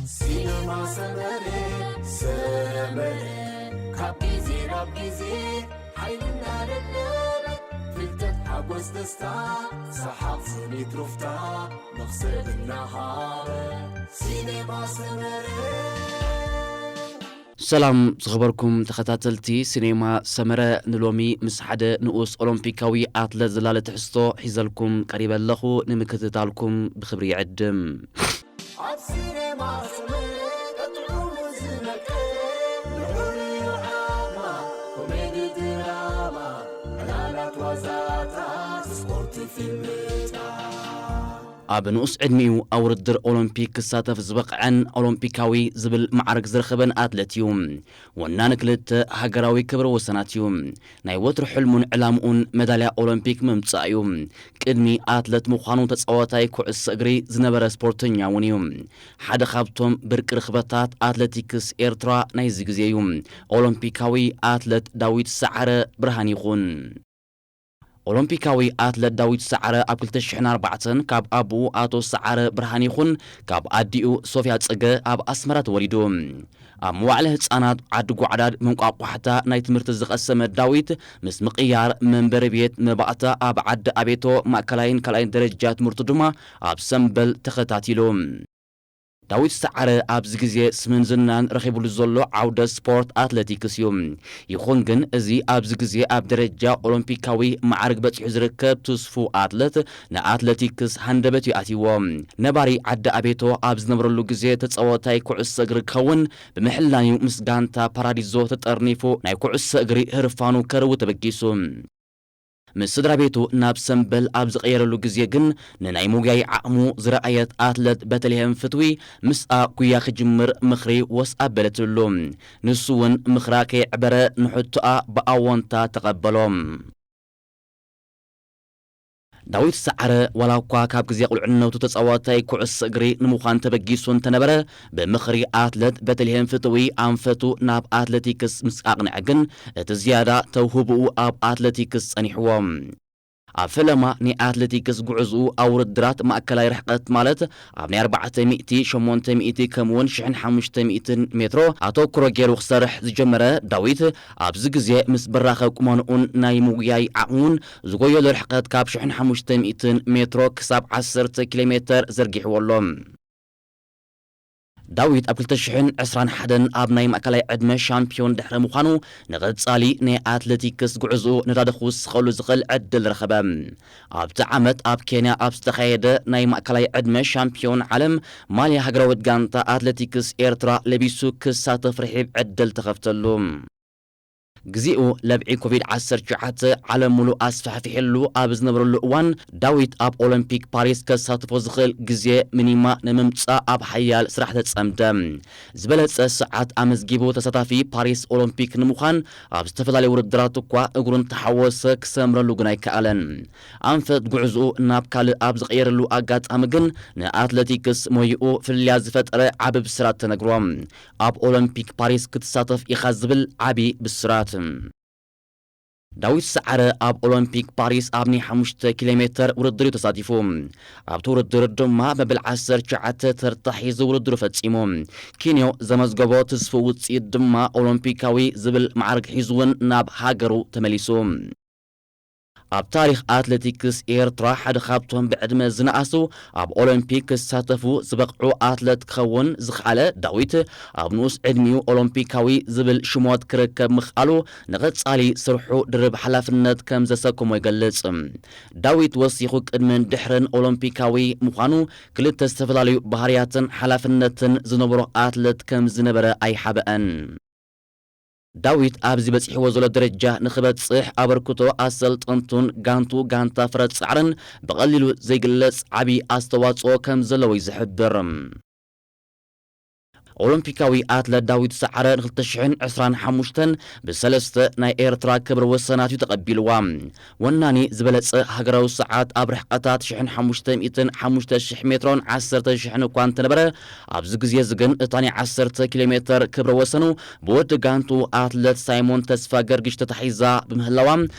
ሲነማ ሰመረ፣ ሰመረ፣ ካብ ግዜ ናብ ግዜ ሓይልና ለበለበ፣ ፍልጠት፣ ሓጎስ፣ ደስታ፣ ሰሓቕ፣ ስኒት፣ ሩፍታ፣ መኽሰብ እናሃበ። ሲነማ ሰመረ። ሰላም ዝኸበርኩም ተኸታተልቲ ሲኔማ ሰመረ፣ ንሎሚ ምስ ሓደ ንኡስ ኦሎምፒካዊ ኣትለት ዝላለ ትሕዝቶ ሒዘልኩም ቀሪበ ኣለኹ። ንምክትታልኩም ብኽብሪ ይዕድም። ኣብ ሲኔማ ሰመረ ጥዑሙ ዝነቅል፣ ልዑል ዓማ፣ ኮሜዲ ድራማ፣ ዕላላት ዋዛታት፣ ስፖርት፣ ፊልም፣ ጣ ኣብ ንኡስ ዕድሚኡ ኣብ ውድድር ኦሎምፒክ ክሳተፍ ዝበቕዐን ኦሎምፒካዊ ዝብል ማዕርግ ዝረኸበን ኣትለት እዩ። ወናኒ ክልተ ሃገራዊ ክብረ ወሰናት እዩ። ናይ ወትሩ ሕልሙን ዕላምኡን መዳልያ ኦሎምፒክ ምምጻእ እዩ። ቅድሚ ኣትለት ምዃኑ ተጻዋታይ ኩዕሶ እግሪ ዝነበረ ስፖርተኛ እውን እዩ። ሓደ ካብቶም ብርቂ ርኽበታት ኣትለቲክስ ኤርትራ ናይዚ ግዜ እዩ። ኦሎምፒካዊ ኣትለት ዳዊት ሰዓረ ብርሃን ይኹን። ኦሎምፒካዊ ኣትለት ዳዊት ሰዓረ ኣብ ክልተ ሽሕን ኣርባዕተን ካብ ኣቦኡ ኣቶ ሰዓረ ብርሃን ይኹን ካብ ኣዲኡ ሶፍያ ጽገ ኣብ ኣስመራ ተወሊዱ። ኣብ መዋዕለ ህጻናት ዓዲ ጓዕዳድ መንቋቋሕታ ናይ ትምህርቲ ዝቐሰመ ዳዊት፣ ምስ ምቕያር መንበሪ ቤት መባእታ ኣብ ዓዲ ኣቤቶ ማእከላይን ካልኣይን ደረጃ ትምህርቱ ድማ ኣብ ሰምበል ተኸታቲሉ። ዳዊት ሰዓረ ኣብዚ ግዜ ስምን ዝናን ረኺቡሉ ዘሎ ዓውደ ስፖርት ኣትለቲክስ እዩ። ይኹን ግን፣ እዚ ኣብዚ ግዜ ኣብ ደረጃ ኦሎምፒካዊ ማዕርግ በጺሑ ዝርከብ ትስፉው ኣትለት ንኣትለቲክስ ሃንደበት እዩ ኣትይዎ። ነባሪ ዓዲ ኣቤቶ ኣብ ዝነበረሉ ግዜ ተጻዋታይ ኩዕሶ እግሪ ክኸውን ብምሕላን'ዩ ምስ ጋንታ ፓራዲዞ ተጠርኒፉ ናይ ኩዕሶ እግሪ ህርፋኑ ከርዊ ተበጊሱ። ምስ ስድራ ቤቱ ናብ ሰምበል ኣብ ዝቐየረሉ ግዜ ግን፣ ንናይ ምጉያይ ዓቕሙ ዝረኣየት ኣትለት በተልሄም ፍትዊ ምስኣ ጉያ ክጅምር ምኽሪ ወስ ኣበለትሉ። ንሱ እውን ምኽራ ከየዕበረ ንሕቶኣ ብኣዎንታ ተቐበሎ። ዳዊት ሰዓረ ዋላ እኳ ካብ ግዜ ቁልዕነቱ ተጻዋታይ ኩዕሶ እግሪ ንምዃን ተበጊሱ እንተነበረ፣ ብምኽሪ ኣትለት በተልሄም ፍትዊ ኣንፈቱ ናብ ኣትለቲክስ ምስ ኣቕንዐ ግን፣ እቲ ዝያዳ ተውህቦኡ ኣብ ኣትለቲክስ ጸኒሕዎ። ኣብ ፈለማ ናይ ኣትለቲክስ ጉዕዞኡ ኣብ ውድድራት ማእከላይ ርሕቀት ማለት ኣብ ናይ ኣርባዕተ ሚእቲ፣ ሸሞንተ ሚእቲ ከምኡውን ሽሕን ሓሙሽተ ሚእትን ሜትሮ ኣተኩሮ ገይሩ ክሰርሕ ዝጀመረ ዳዊት፣ ኣብዚ ግዜ ምስ ብራኸ ቁመንኡን ናይ ምጉያይ ዓቕሙን ዝጎየሎ ርሕቀት ካብ ሽሕን ሓሙሽተ ሚእትን ሜትሮ ክሳብ ዓሰርተ ኪሎ ሜተር ዘርጊሕዎ ኣሎ። ዳዊት ኣብ ክልተ ሽሕን ዕስራን ሓደን ኣብ ናይ ማእከላይ ዕድመ ሻምፒዮን ድሕሪ ምዃኑ፣ ንቐጻሊ ናይ ኣትለቲክስ ጉዕዞኡ ነዳዲ ክውስኸሉ ዝኽእል ዕድል ረኸበ። ኣብቲ ዓመት ኣብ ኬንያ ኣብ ዝተኻየደ ናይ ማእከላይ ዕድመ ሻምፒዮን ዓለም፣ ማልያ ሃገራዊት ጋንታ ኣትለቲክስ ኤርትራ ለቢሱ ክሳተፍ ርሒብ ዕድል ተኸፍተሉ። ግዜኡ ለብዒ ኮቪድ ዓሰርተ ትሽዓተ ዓለም ሙሉእ ኣስፋሕፊሕሉ ኣብ ዝነበረሉ እዋን፣ ዳዊት ኣብ ኦሎምፒክ ፓሪስ ከሳትፎ ዝኽእል ግዜ ሚኒማ ንምምጻእ ኣብ ሓያል ስራሕ ተጸምደ። ዝበለጸ ሰዓት ኣመዝጊቡ ተሳታፊ ፓሪስ ኦሎምፒክ ንምዃን ኣብ ዝተፈላለዩ ውድድራት እኳ እግሩ እንተሓወሰ፣ ክሰምረሉ ግን ኣይከኣለን። ኣንፈት ጉዕዞኡ ናብ ካልእ ኣብ ዝቐየረሉ ኣጋጣሚ ግን፣ ንኣትለቲክስ ሞይኡ ፍልልያት ዝፈጠረ ዓቢ ብስራት ተነግሮ። ኣብ ኦሎምፒክ ፓሪስ ክትሳተፍ ኢኻ ዝብል ዓቢ ብስራት። ዳዊት ሰዓረ ኣብ ኦሎምፒክ ፓሪስ ኣብ ናይ ሓሙሽተ ኪሎ ሜተር ውድድር እዩ ተሳቲፉ። ኣብቲ ውድድር ድማ መበል ዓሰርተ ትሽዓተ ተርታ ሒዙ ውድድሩ ፈጺሙ። ኬንዮ ዘመዝገቦ ትስፉው ውጽኢት ድማ ኦሎምፒካዊ ዝብል ማዕርግ ሒዙ እውን ናብ ሃገሩ ተመሊሱ። ኣብ ታሪኽ ኣትሌቲክስ ኤርትራ ሓደ ካብቶም ብዕድመ ዝነኣሱ ኣብ ኦሎምፒክ ክሳተፉ ዝበቕዑ ኣትለት ክኸውን ዝኸኣለ ዳዊት፣ ኣብ ንኡስ ዕድሚኡ ኦሎምፒካዊ ዝብል ሽሞት ክርከብ ምኽኣሉ ንቐጻሊ ስርሑ ድርብ ሓላፍነት ከም ዘሰከሞ ይገልጽ። ዳዊት ወሲኹ ቅድምን ድሕርን ኦሎምፒካዊ ምዃኑ ክልተ ዝተፈላለዩ ባህርያትን ሓላፍነትን ዝነበሮ ኣትለት ከም ዝነበረ ኣይሓበአን። ዳዊት ኣብዚ በጺሕዎ ዘሎ ደረጃ ንኽበጽሕ ኣበርክቶ ኣሰልጠንቱን ጋንቱ ጋንታ ፍረ ጻዕርን ብቐሊሉ ዘይግለጽ ዓቢ ኣስተዋጽኦ ከም ዘለዎ እዩ ዝሕብር። ኦሎምፒካዊ ኣትለት ዳዊት ሰዓረ ን ክልተ ሽሕን ዕስራን ሓሙሽተን ብሰለስተ ናይ ኤርትራ ክብረ ወሰናት እዩ ተቐቢልዋ። ወናኒ ዝበለጸ ሃገራዊ ሰዓት ኣብ ርሕቀታት ሽሕን ሓሙሽተ ሚእትን ሓሙሽተ ሽሕ ሜትሮን ዓሰርተ ሽሕን እኳ እንተነበረ፣ ኣብዚ ግዜ እዚ ግን እታ ናይ ዓሰርተ ኪሎ ሜተር ክብረ ወሰኑ ብወዲ ጋንቱ ኣትለት ሳይሞን ተስፋ ገርግሽ ተታሒዛ ብምህላዋ፣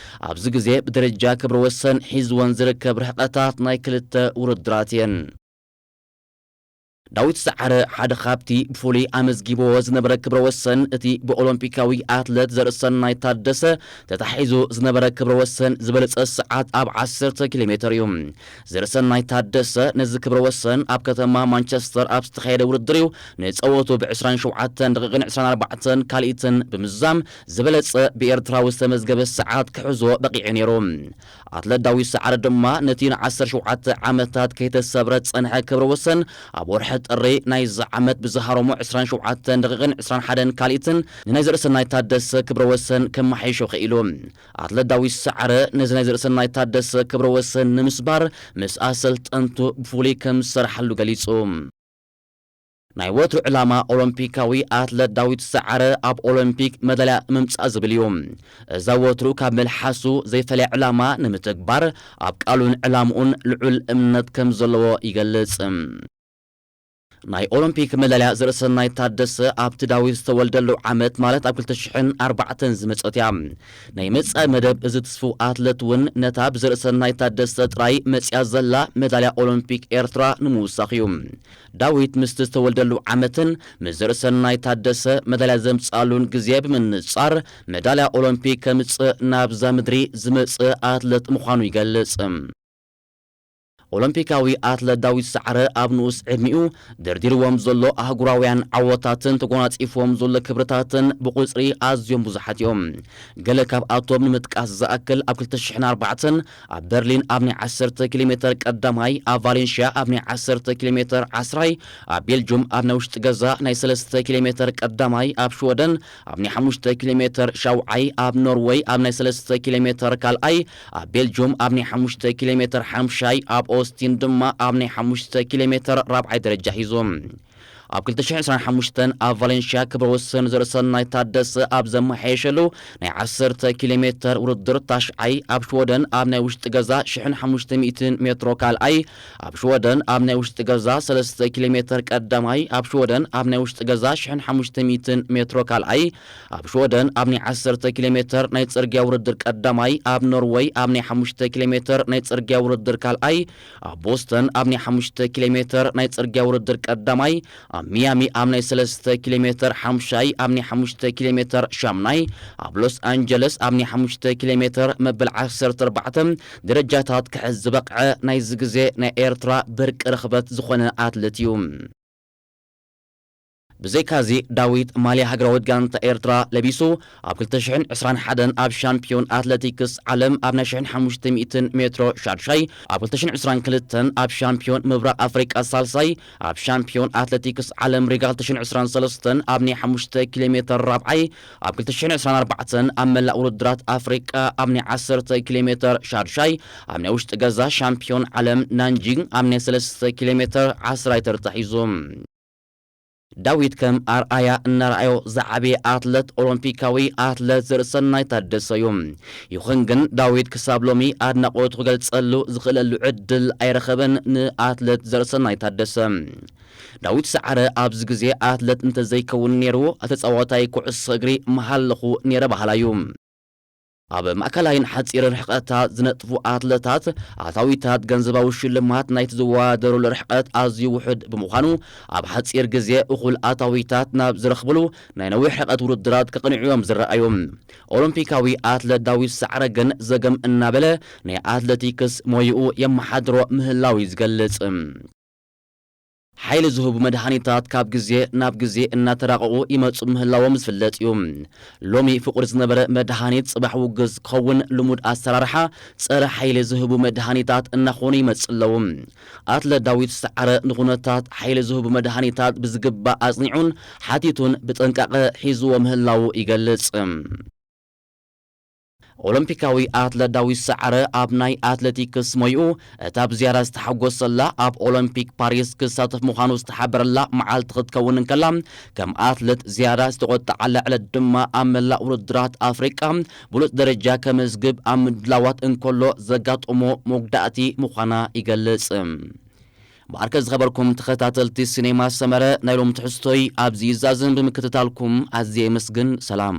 ኣብዚ ግዜ ብደረጃ ክብረ ወሰን ሒዝወን ዝርከብ ርሕቀታት ናይ ክልተ ውድድራት እየን። ዳዊት ሰዓረ ሓደ ካብቲ ብፍሉይ ኣመዝጊብዎ ዝነበረ ክብረ ወሰን፣ እቲ ብኦሎምፒካዊ ኣትለት ዘርእሰናይ ታደሰ ተታሒዙ ዝነበረ ክብረ ወሰን ዝበለጸ ሰዓት ኣብ ዓሰርተ ኪሎ ሜተር እዩ። ዘርእሰናይ ታደሰ ነዚ ክብረ ወሰን ኣብ ከተማ ማንቸስተር ኣብ ዝተኻየደ ውድድር እዩ ንጸወቱ ብ ዕስራን ሸውዓተን ደቂቕን ዕስራን ኣርባዕተን ካልኢትን ብምዝዛም ዝበለጸ ብኤርትራዊ ዝተመዝገበ ሰዓት ክሕዞ በቒዑ ነይሩ። ኣትለት ዳዊት ሰዓረ ድማ ነቲ ን ዓሰርተ ሸውዓተ ዓመታት ከይተሰብረ ዝጸንሐ ክብረ ወሰን ኣብ ወርሒ ጥሪ ናይዚ ዓመት ብዝሃረሞ ዕስራን ሸውዓተን ደቂቕን ዕስራን ሓደን ካልኢትን ንናይ ዘርእሰናይ ታደሰ ክብረ ወሰን ከመሓይሾ ክኢሉ። ኣትለት ዳዊት ሰዓረ ነዚ ናይ ዘርእሰናይ ታደሰ ክብረ ወሰን ንምስባር ምስ ኣሰልጠንቱ ብፍሉይ ከም ዝሰርሓሉ ገሊጹ። ናይ ወትሩ ዕላማ ኦሎምፒካዊ ኣትለት ዳዊት ሰዓረ ኣብ ኦሎምፒክ መዳልያ ምምጻእ ዝብል እዩ። እዛ ወትሩ ካብ መልሓሱ ዘይፈለያ ዕላማ ንምትግባር ኣብ ቃሉን ዕላምኡን ልዑል እምነት ከም ዘለዎ ይገልጽ። ናይ ኦሎምፒክ መዳልያ ዘርእሰናይ ታደሰ ኣብቲ ዳዊት ዝተወልደሉ ዓመት ማለት ኣብ ክልተ ሽሕን ኣርባዕተን ዝመጸት እያ። ናይ መጻኢ መደብ እዚ ትስፉው ኣትለት እውን ነታ ብዘርእሰናይ ታደሰ ጥራይ መጽያ ዘላ መዳልያ ኦሎምፒክ ኤርትራ ንምውሳኽ እዩ። ዳዊት ምስቲ ዝተወልደሉ ዓመትን ምስ ዘርእሰናይ ታደሰ መዳልያ ዘምጽኣሉን ግዜ ብምንጻር መዳልያ ኦሎምፒክ ከምጽእ ናብዛ ምድሪ ዝመጽእ ኣትለት ምዃኑ ይገልጽ። ኦሎምፒካዊ ኣትለት ዳዊት ሰዓረ ኣብ ንኡስ ዕድሚኡ ደርዲርዎም ዘሎ ኣህጉራውያን ዓወታትን ተጎናጺፍዎም ዘሎ ክብርታትን ብቑጽሪ ኣዝዮም ብዙሓት እዮም። ገለ ካብኣቶም ንምጥቃስ ዝኣክል ኣብ ክልተ ሽሕን ኣርባዕተን ኣብ በርሊን ኣብ ናይ ዓሰርተ ኪሎ ሜተር ቀዳማይ፣ ኣብ ቫሌንሽያ ኣብ ናይ ዓሰርተ ኪሎ ሜተር ዓስራይ፣ ኣብ ቤልጁም ኣብ ናይ ውሽጢ ገዛ ናይ ሰለስተ ኪሎ ሜተር ቀዳማይ፣ ኣብ ሽወደን ኣብ ናይ ሓሙሽተ ኪሎ ሜተር ሻውዓይ፣ ኣብ ኖርወይ ኣብ ናይ ሰለስተ ኪሎ ሜተር ካልኣይ፣ ኣብ ቤልጁም ኣብ ናይ ሓሙሽተ ኪሎ ሜተር ሓምሻይ፣ ኣብ ኦስቲን ድማ ኣብ ናይ ሓሙሽተ ኪሎ ሜተር ራብዓይ ደረጃ ሒዙ። ኣብ ክልተ ሽሕን ዕስራን ሓሙሽተን ኣብ ቫሌንሽያ ክብረ ወሰን ዘርእሰናይ ታደሰ ኣብ ዘመሓየሸሉ ናይ ዓሰርተ ኪሎ ሜተር ውድድር ታሽዓይ፣ ኣብ ሽወደን ኣብ ናይ ውሽጢ ገዛ ሽሕን ሓሙሽተ ሚእትን ሜትሮ ካልኣይ፣ ኣብ ሽወደን ኣብ ናይ ውሽጢ ገዛ ሰለስተ ኪሎ ሜተር ቀዳማይ፣ ኣብ ሽወደን ኣብ ናይ ውሽጢ ገዛ ሽሕን ሓሙሽተ ሚእትን ሜትሮ ካልኣይ፣ ኣብ ሽወደን ኣብ ናይ ዓሰርተ ኪሎ ሜተር ናይ ጽርግያ ውድድር ቀዳማይ፣ ኣብ ኖርወይ ኣብ ናይ ሓሙሽተ ኪሎ ሜተር ናይ ጽርግያ ውድድር ካልኣይ፣ ኣብ ቦስተን ኣብ ናይ ሓሙሽተ ኪሎ ሜተር ናይ ጽርግያ ውድድር ቀዳማይ፣ ኣብ ሚያሚ ኣብ ናይ ሰለስተ ኪሎ ሜተር ሓምሻይ፣ ኣብ ናይ ሓሙሽተ ኪሎ ሜተር ሻምናይ፣ ኣብ ሎስ ኣንጀለስ ኣብ ናይ ሓሙሽተ ኪሎ ሜተር መበል ዓሰርተ ኣርባዕተ ደረጃታት ክሕዝ ዝበቕዐ ናይዚ ግዜ ናይ ኤርትራ ብርቂ ርኽበት ዝኾነ ኣትለት እዩ። ብዘይካዚ ዳዊት ማልያ ሃገራዊት ጋንታ ኤርትራ ለቢሱ ኣብ ክልተ ሽሕን ዕስራን ሓደን ኣብ ሻምፒዮን ኣትለቲክስ ዓለም ኣብ ናይ ሽሕን ሓሙሽተ ሚእትን ሜትሮ ሻድሻይ፣ ኣብ ክልተ ሽሕን ዕስራን ክልተን ኣብ ሻምፒዮን ምብራቕ ኣፍሪቃ ሳልሳይ፣ ኣብ ሻምፒዮን ኣትለቲክስ ዓለም ሪጋ ክልተ ሽሕን ዕስራን ሰለስተን ኣብ ናይ ሓሙሽተ ኪሎ ሜተር ራብዓይ፣ ኣብ ክልተ ሽሕን ዕስራን ኣርባዕተን ኣብ መላእ ውድድራት ኣፍሪቃ ኣብ ናይ ዓሰርተ ኪሎ ሜተር ሻድሻይ፣ ኣብ ናይ ውሽጢ ገዛ ሻምፒዮን ዓለም ናንጂንግ ኣብ ናይ ሰለስተ ኪሎ ሜተር ዓስራይ ተርታ ሒዙ። ዳዊት ከም ኣርኣያ እናረኣዮ ዝዓበየ ኣትለት ኦሎምፒካዊ ኣትለት ዘርእሰናይ ታደሰ እዩ። ይኹን ግን ዳዊት ክሳብ ሎሚ ኣድናቖቱ ክገልጸሉ ዝኽእለሉ ዕድል ኣይረኸበን ንኣትለት ዘርእሰናይ ታደሰ። ዳዊት ሰዓረ ኣብዚ ግዜ ኣትለት እንተዘይከውን ነይሩ፣ ተጻዋታይ ኩዕሶ እግሪ ምሃለኹ ነይረ በሃላይ እዩ። ኣብ ማእከላይን ሓጺርን ርሕቀታት ዝነጥፉ ኣትለታት፣ ኣታዊታት ገንዘባዊ ሽልማት ናይቲ ዝወዳደሩሉ ርሕቀት ኣዝዩ ውሑድ ብምዃኑ፣ ኣብ ሓጺር ግዜ እኹል ኣታዊታት ናብ ዝረኽብሉ ናይ ነዊሕ ርሕቀት ውድድራት ክቕንዑ እዮም ዝረኣዩ። ኦሎምፒካዊ ኣትለት ዳዊት ሰዓረ ግን ዘገም እናበለ ናይ ኣትለቲክስ ሞይኡ የመሓድሮ ምህላው እዩ ዝገልጽ። ሓይሊ ዝህቡ መድሃኒታት ካብ ግዜ ናብ ግዜ እናተራቐቑ ይመጹ ምህላዎም ዝፍለጥ እዩ። ሎሚ ፍቑር ዝነበረ መድሃኒት ጽባሕ ውጉዝ ክኸውን ልሙድ ኣሰራርሓ ጸረ ሓይሊ ዝህቡ መድሃኒታት እናኾኑ ይመጽእ ኣለዉ። ኣትለ ዳዊት ሰዓረ ንኹነታት ሓይሊ ዝህቡ መድሃኒታት ብዝግባእ ኣጽኒዑን ሓቲቱን ብጥንቃቐ ሒዝዎ ምህላዉ ይገልጽ። ኦሎምፒካዊ ኣትለት ዳዊት ሰዓረ ኣብ ናይ ኣትሌቲክስ ሞይኡ እታ ብዝያዳ ዝተሓጎሰላ ኣብ ኦሎምፒክ ፓሪስ ክሳተፍ ምዃኑ ዝተሓበረላ መዓልቲ ክትከውን እንከላ፣ ከም ኣትለት ዝያዳ ዝተቖጠዓላ ዕለት ድማ ኣብ መላእ ውድድራት ኣፍሪቃ ብሉጽ ደረጃ ከመዝግብ ኣብ ምድላዋት እንከሎ ዘጋጠሞ መጉዳእቲ ምዃና ይገልጽ። ብኣርከ ዝኸበርኩም ተኸታተልቲ ሲኔማ ሰመረ፣ ናይ ሎም ትሕዝቶይ ኣብዚ ይዛዝም። ብምክትታልኩም ኣዝየ የመስግን። ሰላም።